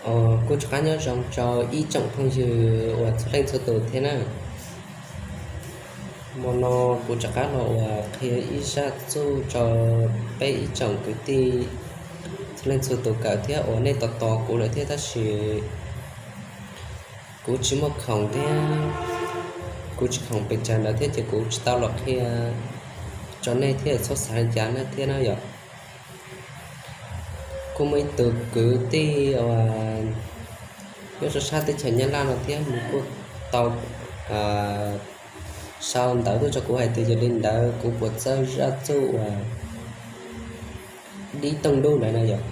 Kuj rov qab nyob zoo rau ib tsoom phooj ywg uas txhua leej txhua tus thiab na. Hmo no kuv rov qab los uas qhia ib zaj txuj rau peb ib tsoom kwv tij txhua leej txhua tus kawm thiab uas nej tos tos kuv lawm thiab tab sis kuv tsis muaj khoom thiab kuv tsis khoom pes tsawg ntawd thiab ces kuv tsis tau los qhia rau nej thiab txhob xav li cas na thiab na yom. Kuj muaj ib tug kwv tij uas nyob rau sab teb chaws Nyab Laj no thiab nws kuj tau sau ntawv tuaj rau kuv hais tias yog li ntawd kuv puas txawj zaj txuj uas dib tooj dub ntawd na yom.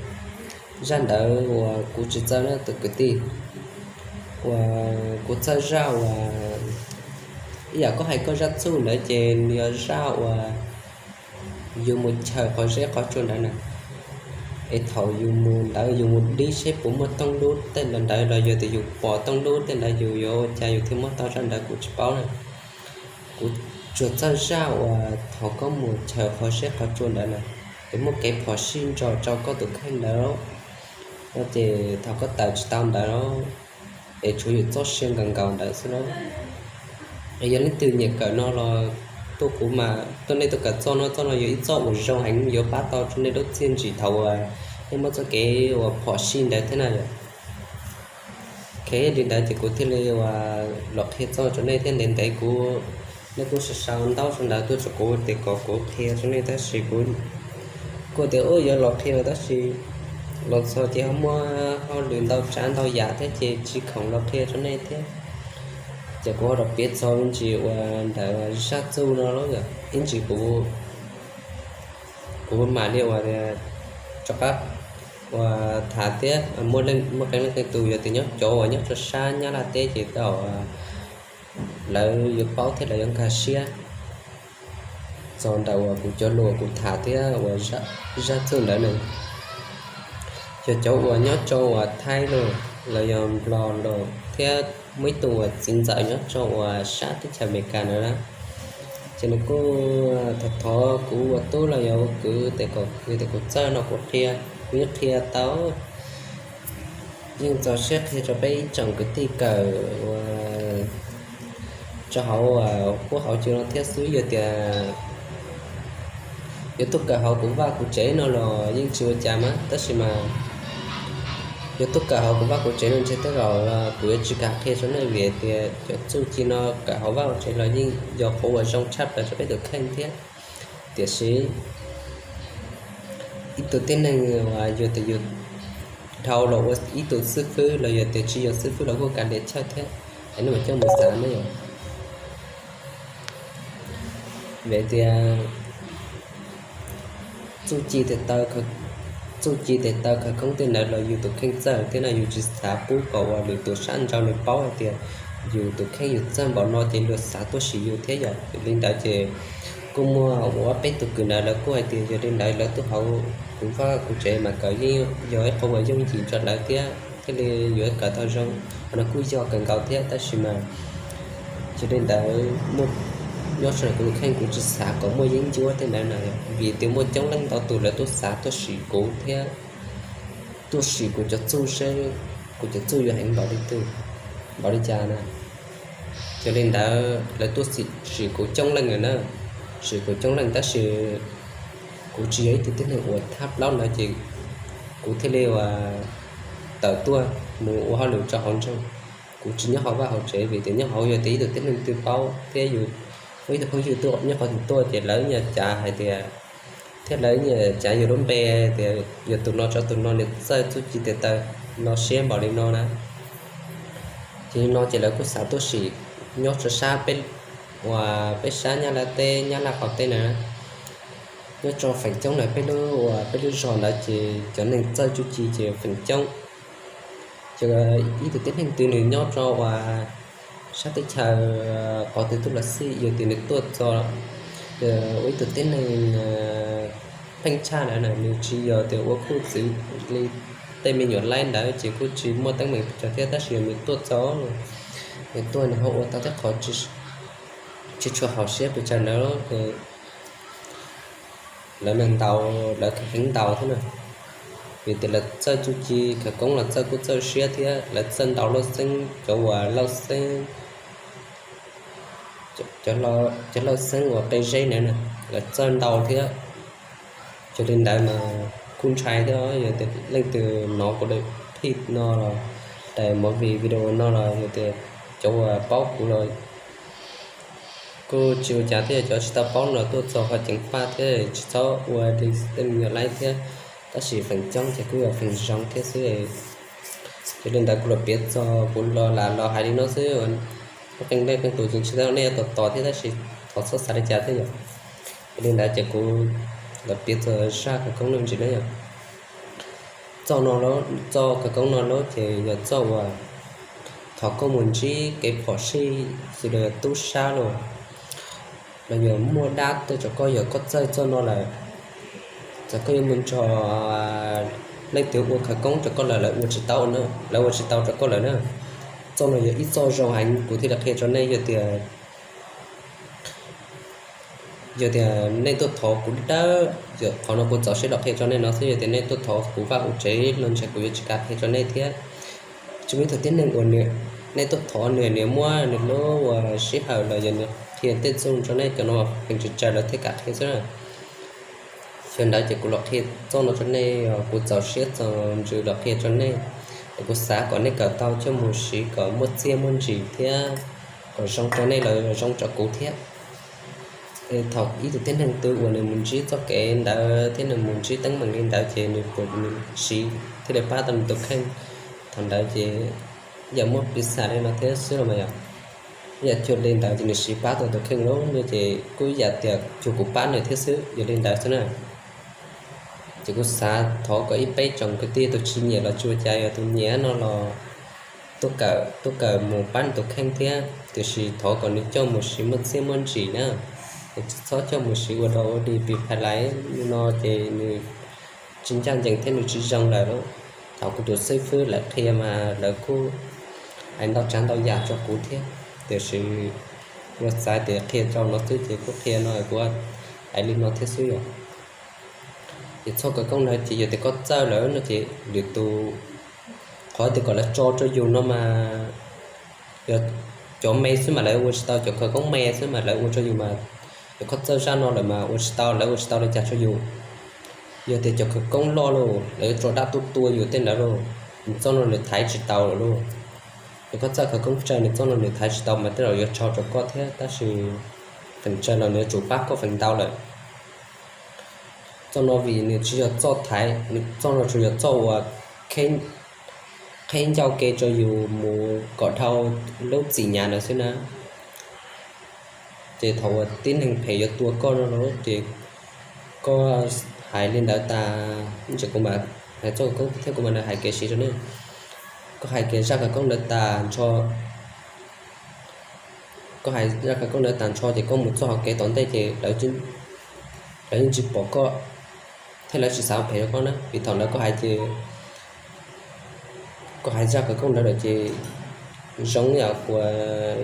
Zaj ntawd uas kuv tsis txawj na tus kwv tij, uas kuv txawj zaj uas ib yam koj hais koj zaj txuj ntawd ces nws yog zaj uas yus mus chaws qhov zeb qhov tsua ntawd na, es thaum yus mus ntawd yus mus dib seb puas muaj tooj dub tej ntawd los yog tias yus pom tooj dub tej ntawd yus yuav ua cas yus thiaj muab tau zaj ntawd kuv tsis paub na. Kuv tsuas txawj zaj uas thaum koj mus chaws qhov zeb qhov tsua ntawd na, es muaj kev phom sij ntso rau koj tus kheej ntawd no ces thaum koj tawm tsis tau ntawd es tshuav yus txoj sia nkaus nkaus ntawd xwb na. Es yog leej twg nyiam kawm no los tuaj kuv mas tuaj nej tuaj kawm txoj no, txoj no yog ib txoj uas zoo heev yuav pab tau rau nej lub txiaj ntsim thaum uas nej muaj txoj kev uas phom sij ntawd thiab na yom. Li ntawd ces kuv thiaj li uas los qhia txoj rau nej thiab ntev ntev kuv, nej kuj sau sau ntaub sau ntawv tuaj rau kuv tias kom kuv qhia rau nej tab sis kuv kuj tias ub yuav los qhia los tab sis los txog ces ho muaj hauj lwm ntau tsav ntau yam thiab ces tsis khoom los qhia rau nej thiab. Ces kuv ho los piav txog me ntsis uas ntawm zaj txuj no los yog ib ntsis kuv kuv mam li uas rov qab uas tham thiab muaj qee leej qee tus yog tias nyob cov uas nyob rau sab Nyab Laj teb ces tau lawv yuav paub thiab lawv yuav nkag siab txog ntawm uas kuv cov lus kuv tham thiab uas zaj txuj ntawd na. Yog cov uas nyob rau uas Thaib los, los yog Nplog los thiab muaj ib tug uas txiv ntxawm nyob rau uas sab teb chaws Amelikas ntawd na. Ces nws kuj thov thov kuv ua tub los yog ua kwv tes kom kuv txawj no kuv qhia, kuv yeej qhia tau, yeej txaus siab qhia rau peb ib tsoom kwv tij kawm uas rau hauv uas pub hauv cua no thiab xwb. Yog tias yuav tuaj kawm hauv kuv vaj kuv tsev no los yeej tsis ua cas mas tab sis mas yuav tuaj kawm hauv kuv vaj kuv tsev no ntshe tej zaum kuv yuav tsis kam qhia rau nej vim tias cov txuj ci no kawm hauv vaj hauv tsev los yeej yog qhov uas zoo tshaj plaws rau peb tus kheej thiab. Tiam sis ib tug tib neeg uas yog tias yus dhau los ua ib tug xib fwb los yog tias tsis yog xib fwb los kuj kav liam chawj thiab, es nej mam coj mus xav ne yom. Vim tias txuj ci tes taw, txuj ci tes taw khawv koob tej ntawd los yus tus kheej txawj thiab no yus tsis xav pub kom uas lwm tus sab nraud nws paub hais tias yus tus kheej yus txawj npaum no ces luag xav tuaj sim yus thiab yom. Li ntawd ces kuj muaj uas ob peb tug kwv ntawd lawv kuj hais tias yog li ntawd lawv tuaj hauv kuv vaj kuv tsev mas kawm yeej yog ib qho uas yooj yim rau lawv thiab thiaj li yuav kawm tau zoo. Qhov no kuj yog kawm nkaus thiab tab sis mas yog li ntawd nyob rau kuv tus kheej kuv tsis xav kom muaj yeeb ncuab tej ntawd na, vim tias muaj coob leej ntau tus lawv tuaj xav tuaj sim kuv thiab tuaj sim kuv cov txuj seb kuv cov txuj yuav heev npaum li twg, npaum li cas na. Yog li ntawd lawv tuaj sim kuv coob leej lawm na, sim kuv coob leej tab sis kuv tsis yog ib tug tib neeg uas thab plaub ntawd ces kuv thiaj li uas tawm tuaj mus ua hauj lwm rau hauv nroog. Kuv tsis nyob hauv vaj hauv tsev vim tias nyob hauv yog tias ib tug tib neeg twg paub thiab yus muaj ib tug phooj ywg tuaj nyob qhov twg tuaj ces lawv yeej cav hais tias, thiab lawv yeej cav yus lub npe tias yog tus no rau tus no nws txawj txuj ci tes taw no siab npaum li no na. Ces li no ces lawv kuj xav tuaj sim nyob rau sab peb, uas peb sab Nyab Laj teb, Nyab Laj qaum teb na. Nyob rau feem coob ntawm peb lub uas peb lub zos ntawd ces cov neeg txawj txuj ci ces feem coob. Ces ib tug tib neeg twg nws nyob rau uas sab teb chaws qhov twg tuaj los xij yog tias nws tuaj txog ua ib tug tib neeg pheej tshaj ntawd na, nws tsis yog tias ua khuj txwv li tej me nyuam laib ntawd ces kuj tsis muaj teeb meem pes tsawg thiab tab sis yog nws tuaj txog, nws tuaj nws ho ua tau thiab qhov tsis tshua haum siab pes tsawg ntawd lawv ntaus, lawv kheev ntaus thiab na. Vim tias lawv txawj txuj ci khawv koob los txawj kuj txawj siab thiab lawv txawj ntau lauj xeeb, cov uas lauj xeeb, cov lauj xeeb uas qe zeb na, lawv txawj ntau thiab. Yog li ntawd mas kuj ntshai thiab, yog tias leej twg hnov kuv daim clip no los, daim movie video no los yog tias cov uas paub kuv los kuj tsis ua cas thiab, cov tsis tau paub no tuaj txog qhov ceev faj thiab tsis txhob ua li tej me nyuam laib thiab, tab sis feem coob ces kuj yog feem zoo thiab xwb. Yog li ntawd kuv los piav txog kuv los lam los hais li no xwb. Qee leej qee tus ces tsis tau nej yuav tos tos thiab, tab sis thov txhob xav li cas thiab yom. Yog li ntawd ces kuv los piav txog zaj khawv koob no ntsis na yom. Txoj no, txoj khawv koob no lub ces yog txoj uas thaum koj mus ntsib kev phom sij xws li tub sab los, los yog muaj dab tuaj rau koj, yog koj txawj txoj no lawm, txawm koj yuav mus nrog leej twg ua khawv koob rau koj lawm, lawv ua tsis tau, lawv ua tsis tau rau koj lawm na. Txoj no yog ib txoj zoo heev, kuv thiaj li qhia rau nej. Yog tias yog tias nej tuaj thov kuv dawb, qhov no kuv txaus siab los qhia rau nej no xwb. Yog tias nej tuaj thov kuv vaj ua tsev no ntshe kuv yuav tsis kam qhia rau nej thiab. Tsis muaj ib tug tib neeg uas nej tuaj thov nws, nws muab nws lub uas sij hawm los yog nws qhia tej txuj rau nej, cov no feem tsawg tsawg lawv thiaj kam qhia xwb na. Yog ntawd ces kuv los qhia txoj no rau nej, kuv txaus siab txaus ntsws los qhia rau nej, es kuv xav kom nej kawm tau coj mus siv kom muaj txiaj muaj ntsim thiab kom zoo rau nej los zoo rau kuv thiab. Thaum ib tug tib neeg twg uas nws mus ntsib txoj kev ntawd thiab nws mus ntsib teeb meem li ntawd ces nws siv thiaj li pab tau nws tus kheej. Thaum ntawd ces yam muaj piv xam li no thiab xwb los mas yog, yam cuag li ntawd ces nws siv pab tau tus kheej lawm no ces kuj yam tias cuag kuv pab nws thiab xwb. Yog li ntawd xwb na, ces kuv xav thov kom ib peb tsoom kwv tij, tus tsis nyiam los tsis ua cas, yog tus nyiam no los tuaj kawm, tuaj kawm mus pab nws tus kheej thiab, tiam sis thov kom nws coj mus siv muaj txiaj muaj ntsim na, es tsis txhob coj mus siv ua dog ua dig pis phais lais li no ces nws tsis ncaj ncees thiab nws tsis zoo lawm. Thaum kuv tus xib fwb lawv qhia mas lawv kuj hais ntau tsav ntau yam rau kuv thiab, tiam sis kuv xav tias qhia rau no xwb ces kuv qhia no kuv hais li no thiab xwb yom. Ces txoj khawv koob ntawd ces yog tias koj txawj lawm no ces lwm tus, qhov tias kom lawv tso rau yus no mas yog cov me xwb mas lawv ua tsis tau, cov khawv koob me xwb mas lawv ua rau yus mas, yog koj txawj zaj no lawm mas ua tsis tau, lawv ua tsis tau li cas rau yus. Yog tias cov khawv koob loj lauj, lawv yuav tso dab tuaj tua yus tej ntawd lauj, nws txoj no nws thaiv tsis tau lawm lauj. Yog koj txawj khawv koob tsawg, nws txoj no nws thaiv tsis tau mas tej zaum yuav tshau rau koj thiab, tab sis feem tsawg los nws yuav tsum pab koj feem ntau lawm. Txoj no vim nws tsis yog txoj thaiv, nws txoj no tsuas yog txoj uas qheb ncauj ke rau yus mus kom dhau lub txim hnyav ntawd xwb na. Ces thaum uas tib neeg phem yuav tua koj no los ces koj hais li ntawd tas, ntsis kuv mam hais txoj khawv koob thiab kuv mam li hais kev siv rau nej. Koj hais kiag zaj khawv koob ntawd tas nrho, koj hais zaj khawv koob ntawd tas nrho ces koj mus txoj hauv kev tom ntej ces lawv yeej tsis pom koj thiab lawv tsis xav ua phem rau koj na, vim thaum ntawd koj hais ces koj hais zaj khawv koob ntawd lawm ces zoo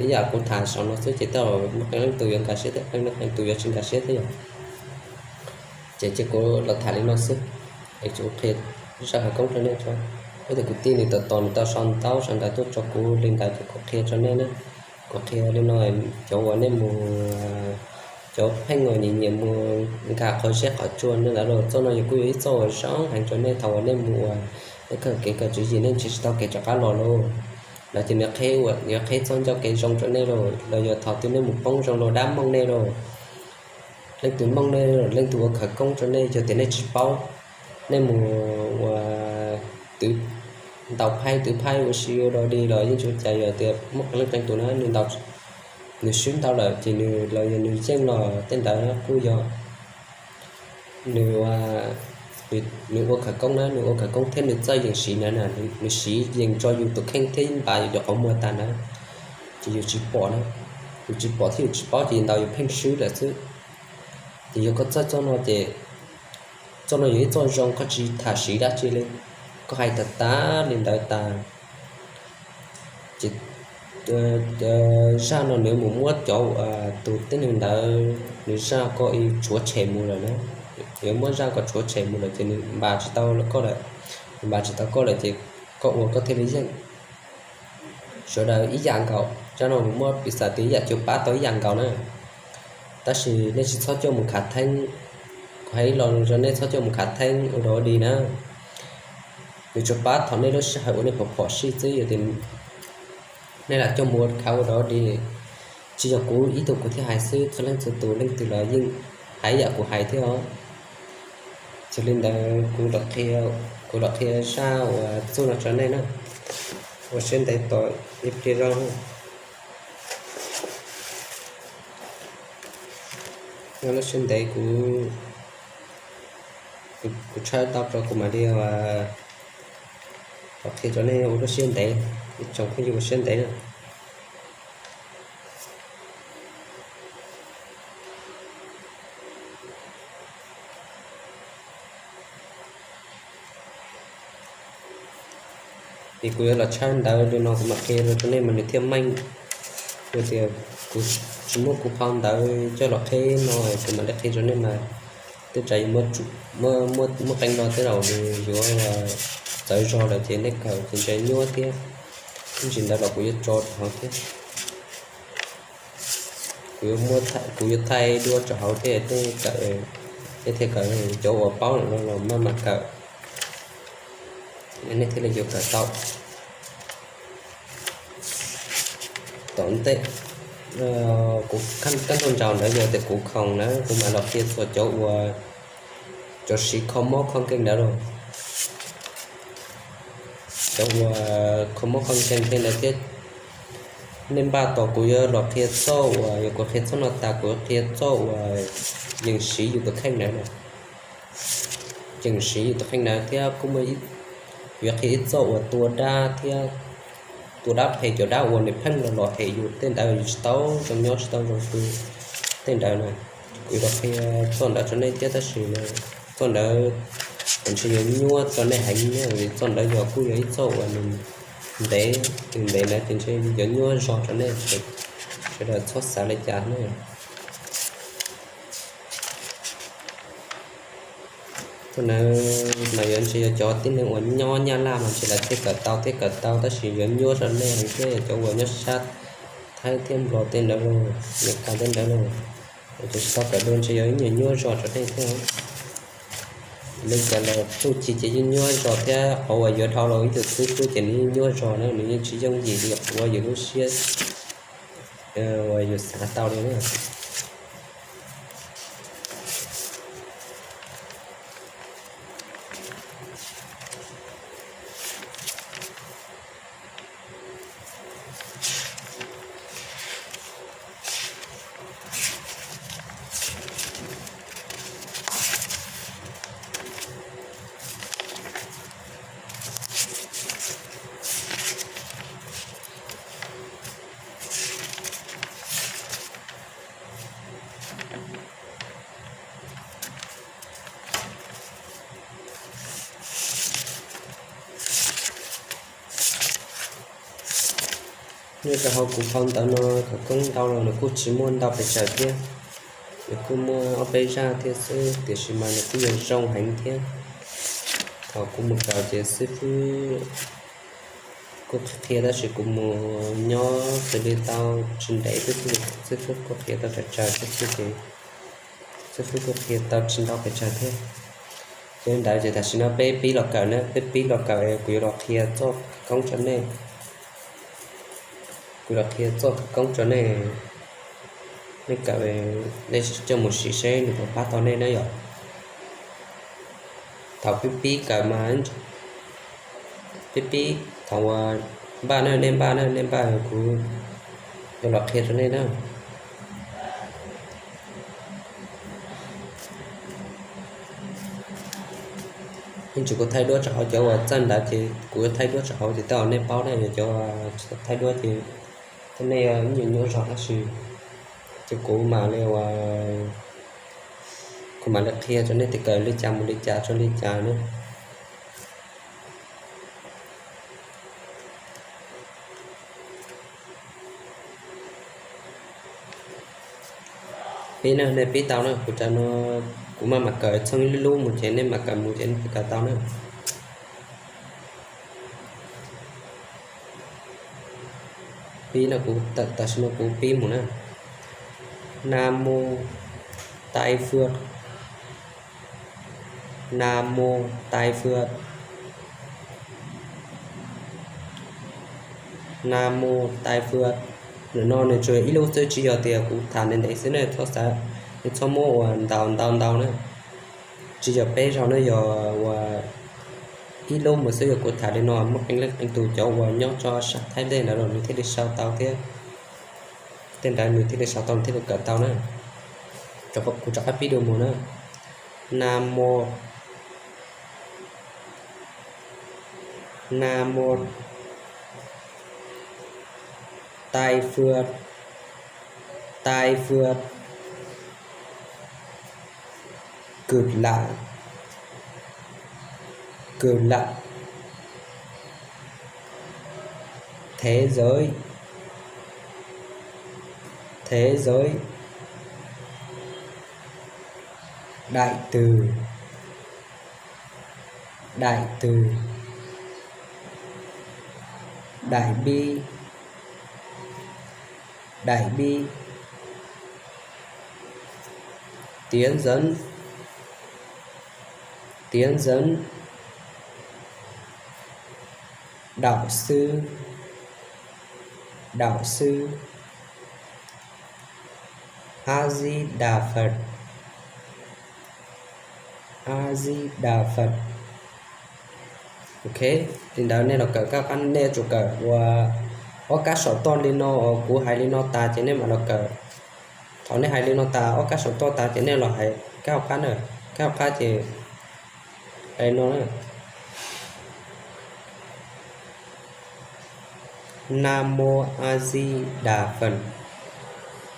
ib yam kuv tham saum no xwb ces tej zaum muaj qee leej tus yuav nkag siab thiab qee leej tus yuav tsis nkag siab thiab yom. Ces cia kuv los tham li no xwb, es kuv qhia zaj khawv koob rau nej tso. Ib tug kwv tij nws tos tos nws tau sau ntaub sau ntawv tuaj rau kuv li ntawd ces kuv qhia rau nej na. Kuv qhia li no, cov uas nej mus, cov pheej uas nyiam nyiam mus nkag qhov zeb qhov tsua ntawd los, txoj no yog kuj yog ib txoj uas zoo heev rau nej thaum uas nej mus uas nej kawm kev kawm tswv yim nej nrhiav tsis tau kev rov qab los lauj. Lawv ces nws qheb, nws qheb txoj ncauj kev zoo rau nej lauj, los yog thaum twg nej mus poob zoo los dab mooj nej lauj. Leej twg mooj nej, leej twg ua khawv koob rau nej, yog tias nej tsis paub, nej mus ua twv, ntaus phaib twv phaib ua si ua dog dig los yeej tsis ua cas, yog tias muaj qee leej qee tus na nws swb ntau lawm ces nws los yog nws yeej los tej ntawd kuj yog nws, nws ua khawv koob na, nws ua khawv koob thiab nws txawj yees siv ntawd na, nws siv yees tso yus tus kheej thiab npav yus cov qhov muag tas ntawd, ces yus tsis pom na, yus tsis pom thiab yus tsis paub ces ntaus yus pheej swb lawm xwb. Ces yog koj txawj txoj no ces txoj no yog ib txoj zoo koj tsis tham siv dab tsi li, koj hais tas tas li ntawd tas ces zaj no nws mus muab cov, tus tib neeg ntawd nws zaj ko i tshuav tshem mus lawm na. yuav muab zaj kom tshuav tshem mus lawm ces nws npaj tsis tau koj lawm, npaj tsis tau koj lawm ces koj ua koj thiaj li yeej. Sawv daws ib yam nkaus, zaj no muab piv xam tias ib yam cuag pab tau ib yam nkaus na. Tab sis nej tsis txhob coj mus khav theeb, kuv hais ib lo rau nej, txhob coj mus khav theeb ua dog ua dig na. Nws tsuas pab thaum nej lub sij hawm uas nej phom phom sij xwb, yog tias nej lam coj mus khav ua dog ua dig. Tsis yog kuv ib tug kuv thiaj hais xwb, txhua leej txhua tus leej twg los yeej hais ib yam kuv hais thiab os. Yog li ntawd kuv, kuv los qhia zaj uas txuj no rau nej na. Ua siab ntev tos ib pliag zog. Nyob lub siab ntev kuv, kuv tshawb tau rau kuv mam li los qhia rau nej ua lub siab ntev, ib tsoom phooj ywg ua siab ntev na. Es kuv yuav los tshawb ntawv li no kuv mam qhia rau nej mas nws thiaj meej. Yog tias kuv tsis muab kuv phau ntawv coj los qhib no kuv mam li qhia rau nej mas tej zaum yuav muaj qee no tej zaum yuav txawv zog lawm ces nej kawm ces ntshe nyuaj thiab. Ib ntsis ntawd los kuv yuav tso rau hauv thiab. Kuv yuav thaij duab rau hauv thiab, nej thiaj kawm, cov uas paub lawm no los maj mam kawm, nej thiaj li yuav kawm tau. Tom ntej kuv kaj ntug nraus ntawd yog tias kuv khoom na kuv mam los qhia txhua cov uas cov siv kho mob kho nkeeg ntawd los, cov uas kho mob kho nkeeg tej ntawd thiab. Nej npaj tos kuv yuav los qhia txoj uas, yog kuv qhia txoj no tas kuv yuav qhia txoj uas yeem siv yus tus kheej ntawd na. Yeem siv yus tus kheej ntawd thiab kuv yuav qhia ib txoj uas tua dab thiab, tua dab phem, cov dab uas nws pheej los los hem yus tej ntawd, yus tsis tau zoo nyob tsis tau zoo tu tej ntawd na. Kuv los qhia txoj ntawd rau nej thiab tab sis txoj ntawd ntshe yuav nyuaj rau nej heev, txoj ntawd yog kuj yog ib txoj uas nws ntev, nws ntev ntawd ces ntshe yuav nyuaj zog rau nej, sawv daws txhob xav li cas na. Txoj ntawd mas yuav ntshe yog cov tib neeg uas nyob Nyab Laj mas ntshe lawv thiaj kawm tau, thiaj kawm tau tab sis yuav nyuaj rau nej heev thiab, yog cov uas nyob sab Thaib thiab Nplog tej ntawd los, Meskas tej ntawd los, cov tsis tau kawm dua ntshe yuav ib nyuag nyuaj zog rau nej thiab. Li cas los txuj ci ces yeej nyuaj zog thiab, qhov uas yuav dhau los ib tug xib fwb ces nws yeej nyuaj zog na, nws yeej tsis yooj yim li qhov uas yus lub siab uas yus xav tau li na. Nyob rau hauv kuv phau ntawv no khawv koob ntau los nws kuj tsis muaj ntau pes tsawg thiab, nws kuj muaj ob peb zaj thiab xwb tiam sis mas nws kuj yog zoo heev thiab. Thaum kuv mus kawm ces xib fwb kuj qhia tab sis kuv mus nyob xws li tau tsis ntev xwb, xib fwb kuj qhia tau tsawg tsawg xwb ces xib fwb kuj qhia tau tsis ntau pes tsawg thiab. Yog li ntawd ces tam sim no peb pib los kawm na, peb pib los kawm kuv yuav los qhia txoj khawv koob rau nej. Kuv los qhia txoj khawv koob rau nej, nej kawm, nej coj mus siv seb nws puas pab tau nej na yom. Thaum pib pib kawm mas pib pib thaum uas npaj na, nej npaj na, nej npaj kuv yuav los qhia rau nej na. Yeej tsis, kuv thaij duab rau hauv cov uas txawj ntawv ces kuv yuav thaij duab rau hauv ces tej zaum nej paub na, yog cov tsis tau thaij duab ces tej nej ib nyuag nyuaj zog tab sis ces kuv mam li ua, kuv mam li qhia rau nej tias kawm li cas mus li cas rau li cas na. Pib na, nej pib tau na, kuv, kuv maj mam kawm txhooj ib lub mus ces nej mam kawm mus ces nej thiaj kawm tau na. Pib no, kuv, tam sim no kuv pib mus na. Nam mô tai phượt. Nam mô tai phượt. Nam mô tai phượt. Ntawm no nws tsuas ib lub xwb, tsis yog tias kuv tham ntev ntev xwb ne, txhob xav, nej txhob muab ua ntau ntau ntau na. Tsis yog peb zaug na, yog ua ib lub mus xwb, yog kuv tham li no muaj qee leej qee tus cov uas nyob rau sab Thaib tej ntawd los nws thiaj li sau tau thiab. Tej ntawd nws thiaj li sau tau, nws thiaj li kawm tau na. Kuv rov qab pib dua mus na. Nam mô, nam mô tai phượt, tai phượt, cực lạ, cực lạ, thế giới, thế giới, đại từ, đại từ, đại bi, đại bi, tiến dẫn, tiến dẫn, đạo sư, đạo sư, A Di Đà Phật, A Di Đà Phật. Ok, li ntawd nej los kawm kab qab, nej yuav tsum kawm ua ob kab saum toj li no, kuv hais li no tas ces nej mam los kawm. Thaum nej hais li no tas, ob kab saum toj tas ces nej los hais kab hauv qab na, kab hauv qab ces hais li no na. Nam mô A Di Đà Phật.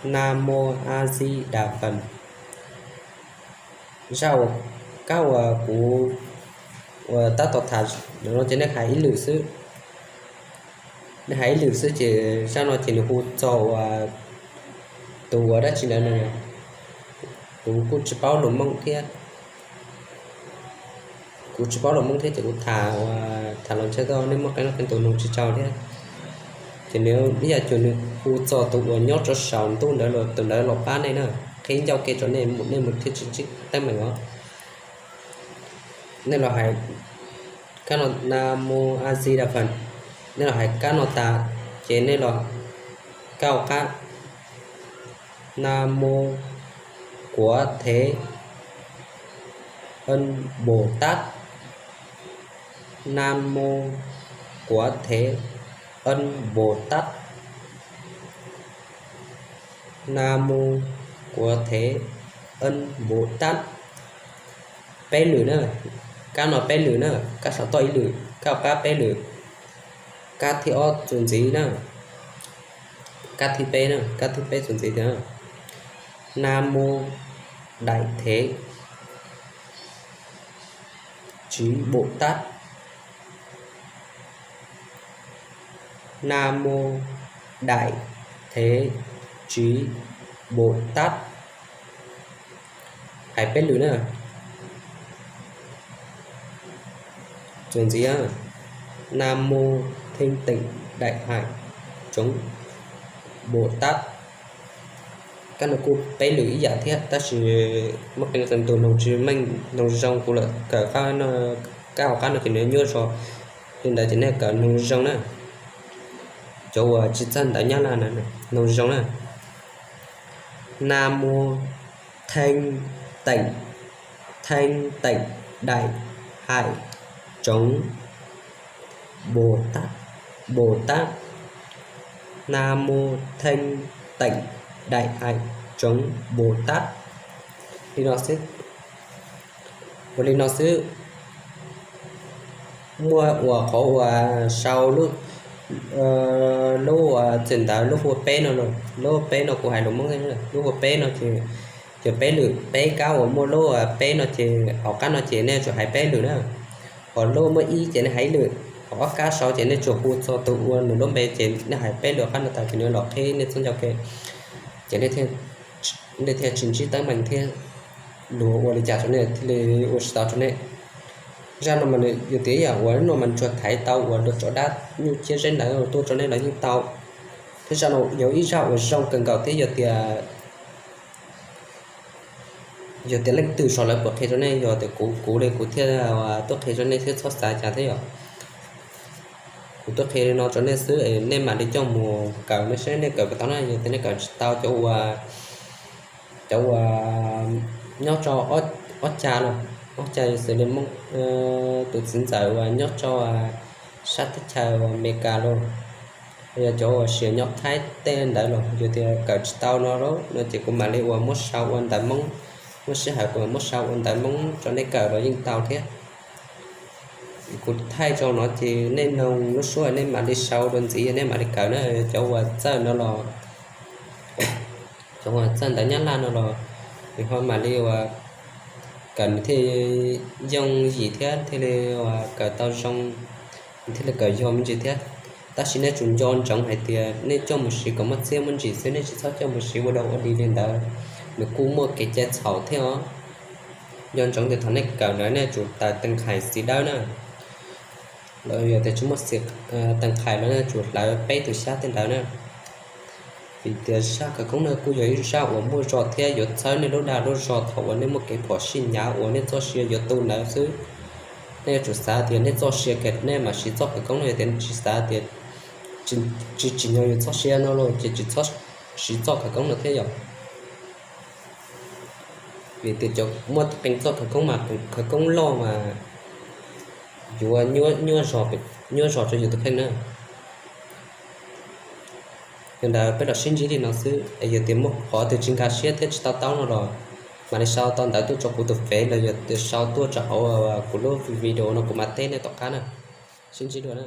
Nam mô A Di Đà Phật. Zaj uas kab uas kuv uas tab tom tham no ces nej hais ib lwm xwb. Nej hais ib lwm xwb ces zaj no ces nws hu txog uas tus uas dab tsi ntawd no. Kuv kuj tsis paub lus Hmoob thiab. Kuv tsis paub lus Hmoob thiab ces kuv tham, tham los ntshe tau nej muaj qee leej qee tus nug tsis tau thiab. Ces nws ib yam cuag nws hu txog tus uas nyob rau saum ntuj ntawd los, tus ntawd los pab nej na, qhib ncauj ke rau nej, nej mus thiaj tsis ntsib teeb meem os. Nej los hais kab no, Nam mô A Di Đà Phật, nej los hais kab no tas ces nej los kab hauv qab, Nam mô Quán Thế Âm Bồ Tát. Nam mô Quán Thế Âm Bồ Tát. Nam mô Quán Thế Âm Bồ Tát. Peb lwm na, kab no peb lwm na, kab saum toj ib lwm, kab hauv qab peb lwm, kab thib ob txuas ntxiv na, kab thib peb na, kab thib peb txuas ntxiv tias na, Nam mô Đại Thế Chí Bồ Tát. Nam mô Đại Thế Chí Bồ Tát. Hais peb lwm na. Txuas ntxiv, Nam mô Thinh Tịnh Đại Hải Chúng Bồ Tát. Kab no kuj peb lwm ib yam thiab tab sis muaj qee leej qee tus nug tsis meej, nug zoo kuv lawm kawm qab no, kab hauv qab no ces nws nyuaj zog. Li ntawd ces nej kawm nug zoo na. Cov uas tsis txawj ntawv Nyab Laj na, nug zoo na. Nam mô Thinh Tịnh, Thinh Tịnh Đại Hải Chúng Bồ Tát, Bồ Tát. Nam mô Thinh Tịnh Đại Hải Chúng Bồ Tát. Li no xwb. Ua li no xwb. Muaj uas qhov uas sau lub, lub uas txim ntawd lub hu ua peb no, lub peb no kuv hais lus Hmoob thiab, lub hu ua peb no ces, ces peb lwm, peb kab uas muaj lub peb no ces hauv qab no ces nej tsum hais peb lwm na. Hos lub muaj ib ces nej hais ib lwm, hos ob kab sau ces nej tsum hu txog tus ua nws lub npe ces nej hais peb lwm qab no tas ces nws los qhib nej txoj ncauj ke, ces nej thiaj nej thiaj tsis ntsib teeb meem thiab luag ua li cas rau nej thiaj li ua tsis tau rau nej. Zaj no mas yog tias yam uas no mas tsuas thaiv tau uas dua tsov dab nyuj ciab zeb ntawd tuaj rau nej los yeej tau. Thiab zaj no yog ib zaj uas zoo kawg nkaus thiab yog tias yog tias leej twg sau lawv puas qhia rau nej, yog tias kuv kuv li kuv thiaj tuaj qhia rau nej thiab txhob xav cas thiab yom. Kuv tuaj qhia li no rau nej xwb es nej mam li coj mus kawm nej seb nej kawm puas tau na. Yog tias nej kawm tsis tau cov uas cov uas nyob rau ob cag los, ob cag xws li Hmoob, tus txiv ntxawm uas nyob rau sab teb chaws Amelikas los, yog cov uas sia nyob Thaib tej ntawd los yog tias kawm tsis tau no los no ces kuv mam li uas muab sau ua ntawv Hmoob, muaj sij hawm kuv mam muab sau ua ntawv Hmoob rau nej kawm los yeej tau thiab. Kuv thaij rau no ces nej noog lub suab nej mam li sau dua ntxiv nej mam li kawm na. Cov uas txawj no los, cov uas txawj ntawv Nyab Laj no los, nws ho mam li uas kawm nws thiaj yooj yim thiab thiaj li uas kawm tau zoo, nws thiaj li kawm yog me ntsis thiab. Tab sis nej tsum nco ntsoov hais tias nej coj mus siv kom muaj txiaj muaj ntsig xwb, nej tsis txhob coj mus siv ua dog ua dig li ntawd, nws kuj muaj kev cai txhaum thiab os. Nco ntsoov tias thaum nej kawm ntawd nej tsum tawm tee qhais xim dawb na, los yog tias tsis muaj tee qhais los nej tsum hlawv peb tus xyab tej ntawd na. Vim tias zaj khawv koob no kuj yog ib zaj uas muaj zog thiab yuav txhawb nej lub dag lub zog thaum uas nej muaj kev phom sij hnyav uas nej txoj sia yuav tu ntawd xwb. Nej yuav tsum xav tias nej txoj sia kiag nej mam siv txoj khawv koob no, yog tias tsis xav tias tsis tsim nyog yus txoj sia no los ces tsis txhob siv txoj khawv koob no thiab yom. Vim tias cov muaj qee txoj khawv koob mas khawv koob loj mas yuav nyuaj zog rau yus tus kheej na. Yog ntawd peb los sib ntsib li no xwb es yog tias muaj qhov twg tsis nkag siab thiab tsis to taub no los mam li sau tau ntawv tuaj rau kuv tus fev los yog tias sau tuaj rau hauv kuv lub video no kuv mam teb nej tom qab na. Sib ntsib dua na.